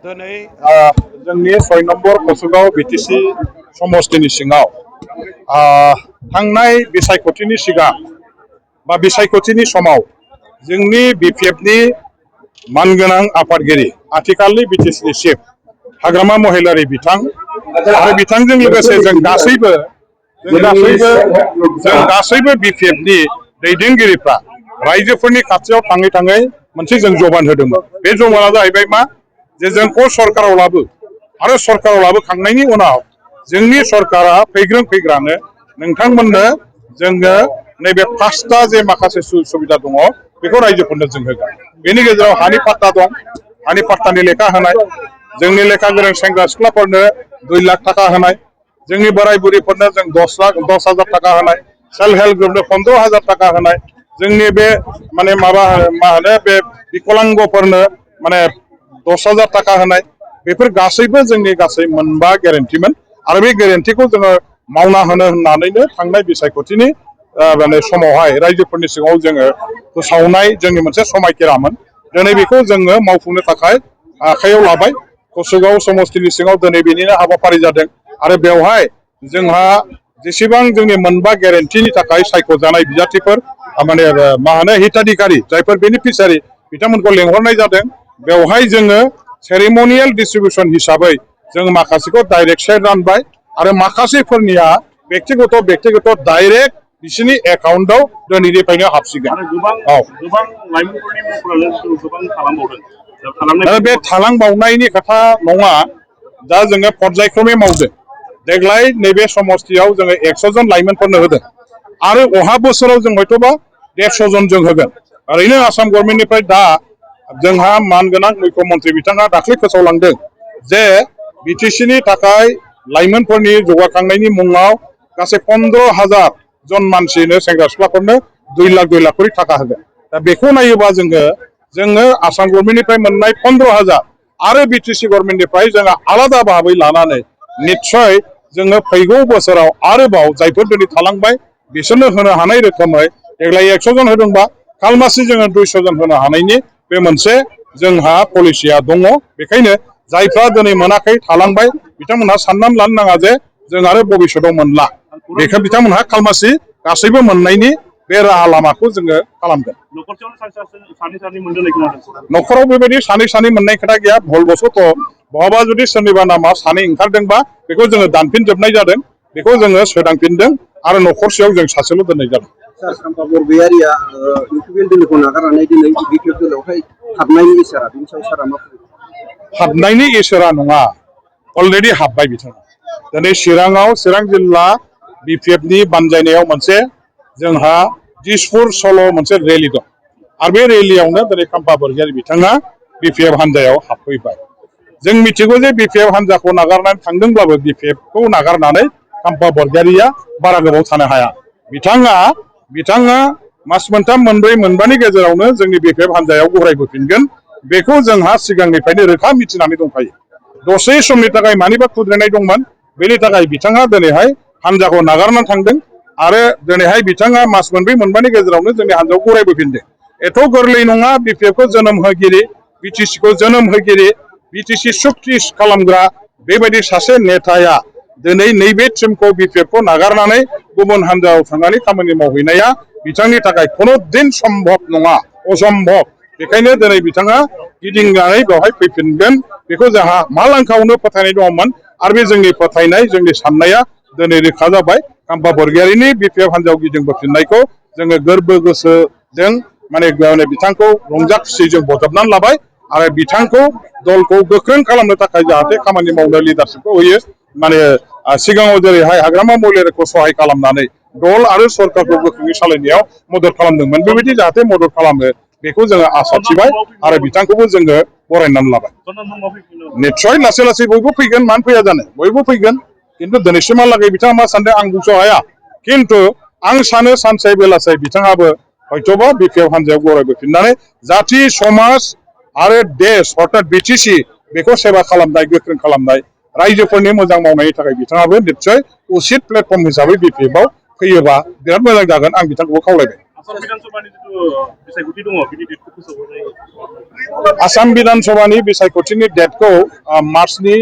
दिनै जोंनि 6 नम्बर कसुगाव बिटिसि समस्तिनि सिङाव थांनाय बिसायख'थिनि सिगां बा बिसायख'थिनि समाव जोंनि बिपिएफनि मानगोनां आफादगिरि आथिखालनि बिटिसिनि चिफ हाग्रामा महिलारि बिथां आरो बिथांजों लोगोसे जों गासैबो बिपिएफनि दैदेनगिरिफ्रा रायजोफोरनि खाथियाव थाङै थाङै मोनसे जों जबान होदोंमोन। बे जबाना जाहैबाय मा जे जोंखौ सरकाराव लाबो आरो सरकाराव लाबोखांनायनि उनाव जोंनि सरकारा फैग्रानो नोंथांमोननो जोङो नैबे 5टा जे माखासे सुबिदा दङ बेखौ रायजोफोरनो जों होगोन। बेनि गेजेराव हानि पाट्टा दं, हानि पाट्टानि लेखा होनाय, जोंनि लेखा गोरों सेंग्रा सिख्लाफोरनो 2 लाख थाखा होनाय, जोंनि बोराय बुरैफोरनो जों 10,000 थाखा होनाय, सेल्फ हेल्प ग्रुपनो 15,000 थाखा होनाय, जोंनि बे माने बे विकलांगफोरनो माने 10,000 थाखा होनाय, बेफोर गासैबो जोंनि गासै 9 गेरेन्टिमोन आरो बे गेरेन्टिखौ जोङो मावना होनो होननानैनो थांनाय बिसायख'थिनि माने समावहाय रायजोफोरनि सिगाङाव जोङो फोसावनाय जोंनि मोनसे समायखिरामोन। दिनै बेखौ जोङो मावफुंनो थाखाय आखायाव लाबाय। कसुगाव समस्तिनि सिङाव दिनै बेनिनो हाबाफारि जादों आरो बेवहाय जोंहा जेसेबां जोंनि 9 गेरेन्टिनि थाखाय सायख'जानाय बिजाथिफोर माने हिताधिकारी जायफोर बेनिफिसियारि बिथांमोनखौ लेंहरनाय जादों। बेवहाय जोङो सेरेमनियेल डिस्ट्रिबिउसन हिसाबै जों माखासेखौ डाइरेक्ट शेयार रानबाय आरो माखासेफोरनिया बेक्तिगत डाइरेक्ट बिसोरनि एकाउन्टआव दिनैनिफ्रायनो हाबसिगोन। दा बे थालांबावनायनि खोथा नङा, दा जोङो पर्यायक्रमै मावदों। देग्लाय नैबे समस्तियाव जोङो 100 जन लाइमोनफोरनो होदों आरो अहा बोसोराव जों हयथ'बा 150 जन जों होगोन। ओरैनो आसाम गभर्नमेन्टनिफ्राय दा जोंहा मानगोनां मुख्यमन्त्रि बिथाङा दाख्लै फोसावलांदों जे बिटिसिनि थाखाय लाइमोनफोरनि जौगाखांनायनि मुङाव गासै 15,000 जन मानसिनो सेंग्रा सिख्लाफोरनो 2 लाख करि थाखा होगोन। दा बेखौ नायोबा जोङो आसाम गभर्नमेन्टनिफ्राय मोननाय 15,000 आरो बिटिसि गभर्नमेन्टनिफ्राय जोङो आलादा भाबै लानानै निस्सय जोङो फैगौ बोसोराव आरोबाव जायफोर दिनै थालांबाय बिसोरनो होनो हानाय रोखोमै देग्लाय 100 जन होदोंबा खालमासि जोङो 200 जन होनो हानायनि बे मोनसे जोंहा पलिसिया दङ। बेखायनो जायफ्रा दिनै मोनाखै थालांबाय बिथांमोनहा साननानै लानो नाङा जे जों आरो भबिष्यतआव मोनला। बेखौ बिथांमोनहा खालमासि गासैबो मोननायनि बे राहा लामाखौ जोङो खालामगोन। न'खराव बेबायदि सानै मोननाय खोथा गैया। भुलबशत' बहाबा जुदि सोरनिबा नामा 2 ओंखारदोंबा बेखौ जोङो दानफिनजोबनाय जादों, बेखौ जोङो सोदांफिनदों आरो न'खरसेयाव जों सासेल' दोननाय जादों। सार साम्पा बरगयारिया इउपिपिएल दोलोखौ नागारनानै दिनै बिपिएफ दोलोआवहाय हाबनायनि इसारा, बेनि सायाव सारा मा बुङो? हाबनायनि इसोरा नङा, अलरेडि हाबबाय बिथाङा। दिनै चिरां जिल्ला बिपिएफनि बानजायनायाव मोनसे जोंहा दिसपुर सल' मोनसे रेलि दं आरो बे रेलियावनो दिनै खाम्फा बरगयारि बिथाङा बिपिएफ हान्जायाव हाबफैबाय। जों मिथिगौ जे बिपिएफ हान्जाखौ नागारनानै थांदोंब्लाबो बिपिएफखौ नागारनानै खाम्फा बरगयारिया बारा गोबाव थानो हाया। बिथाङा मास मोनथाम मोनब्रै मोनबानि गेजेरावनो जोंनि बिपिएफ हान्जायाव गरायबोफिनगोन। बेखौ जोंहा सिगांनिफ्रायनो रोखा मिथिनानै दंखायो। दसे समनि थाखाय मानिबा खुद्रिनाय दंमोन, बेनि थाखाय बिथाङा दिनैहाय हान्जाखौ नागारनानै थांदों आरो दिनैहाय बिथाङा मास मोनब्रै मोनबानि गेजेरावनो जोंनि हान्जायाव गरायबोफिनदों। एथ' गोरलै नङा बिपिएफखौ जोनोम होगिरि, बिटिसिखौ जोनोम होगिरि, बिटिसि सुक्ति खालामग्रा बेबायदि सासे नेताया दिनै नैबे टिमखौ बिपिएफखौ नागारनानै गुबुन हान्जायाव थांनानै खामानि मावहैनाया बिथांनि थाखाय खुनु दिन सम्भब नङा, असम्भब। बेखायनो दिनै बिथाङा गिदिंनानै बेवहाय फैफिनगोन, बेखौ जोंहा मालांखावनो फोथायनाय दङमोन आरो बे जोंनि फोथायनाय, जोंनि साननाया दिनै रोखा जाबाय। खाम्फा बरगयारिनि बिपिएफ हान्जायाव गिदिंबोफिननायखौ जोङो गोरबो गोसोजों माने बिथांखौ रंजा खुसियै जों बजबनानै लाबाय आरो बिथांखौ दलखौ गोख्रों खालामनो थाखाय जाहाथे खामानि मावनो लिडारशिपखौ होयो। माने सिगाङाव जेरैहाय हाग्रामा महिलारिखौ सहाय खालामनानै दल आरो सरकारखौ गोख्रोङै सालायनायाव मदद खालामदोंमोन, बेबायदि जाहाथे मदद खालामो बेखौ जोङो आसा थिबाय आरो बिथांखौबो जोङो बरायनानै लाबाय। निस्सय लासै लासै बयबो फैगोन, मानो फैया जानो, बयबो फैगोन। खिन्थु दिनैसिमहालागै बिथाङा मा सानदों आं बुंस' हाया। खिन्थु आं सानो सानसे बेलासे बिथाङाबो हयथ'बा बिपिएफ हान्जायाव गरायबोफिननानै जाथि समाज आरो देश अर्थात बिटिसि बेखौ सेबा खालामनाय, गोख्रों खालामनाय, रायजोफोरनि मोजां मावनायनि थाखाय बिथाङाबो निस्सय उचित प्लेटफर्म हिसाबै बिपिएफआव फैयोबा बिराद मोजां जागोन। आं बिथांखौबो खावलायबाय। आसाम विधान सभानि बिसायख'थिनि डेटखौ मार्चनि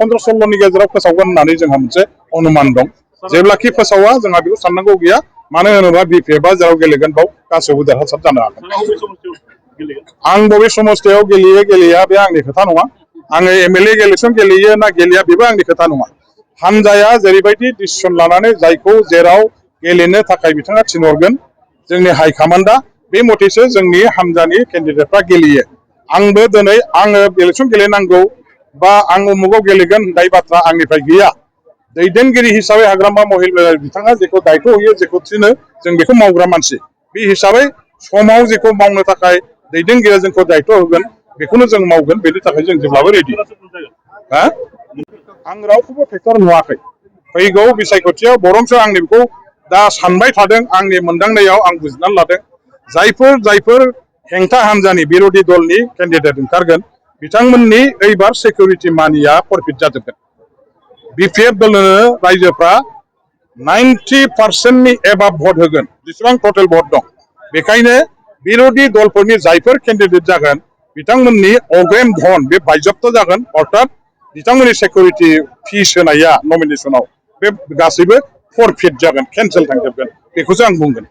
15-16 गेजेराव फोसावगोन होननानै जोंहा मोनसे अनुमान दं जेब्लाखि फोसावा जोंहा बेखौ साननांगौ गैया मानो होनोबा बिपिएफआ जेराव गेलेगोन बाव गासैबो देरहासार जानो हागोन आं बबे समस्थियाव गेलेयो गेलेया बे आंनि खोथा नङा आङो एमएलए इलेक्सन गेलेयो ना गेलेया बेबो आंनि खोथा नङा हानजाया जेरैबायदि डिसिसन लानानै जायखौ जेराव गेलेनो थाखाय बिथाङा थिनहरगोन जोंनि हाइकमान्डआ बे मथेसो जोंनि हानजानि केन्डिडेटफ्रा गेलेयो आंबो दिनै आङो इलेक्सन गेलेनांगौ बा आं उमुगाव गेलेगोन होननाय बाथ्रा आंनिफ्राय गैया दैदेनगिरि हिसाबै हाग्रामा महिला बिथाङा जेखौ दायथ' होयो जेखौ थिनो जों बेखौ मावग्रा मानसि बे हिसाबै समाव जेखौ मावनो थाखाय दैदेनगिरिया जोंखौ दायथ' होगोन बेखौनो जों मावगोन बेनि थाखाय जों जेब्लाबो रेडि आं रावखौबो फेक्टर नुवाखै फैगौ बिसायख'थियाव बरंसो आं बेखौ दा सानबाय थादों आंनि मोनदांनायाव आं बुजिनानै लादों जायफोर हेंथा हान्जानि बिरोधि दलनि केन्डिडेट ओंखारगोन बिथांमोननि एइबार सिकिउरिटि मानिया फरफिट जाजोबगोन बिपिएफ दलनो रायजोफ्रा 90%नि एबाब भट होगोन जेसेबां टटेल भट दं बेखायनो बिरोधि दलफोरनि जायफोर केन्डिडेट जागोन बिथांमोननि अग्रेम धन बे बायजप्त जागोन अर्थात बिथांमोननि सिकिउरिटि फिस होनाया नमिनेसनाव बे गासैबो फरफिट जागोन केन्सेल थांजोबगोन बेखौसो आं बुंगोन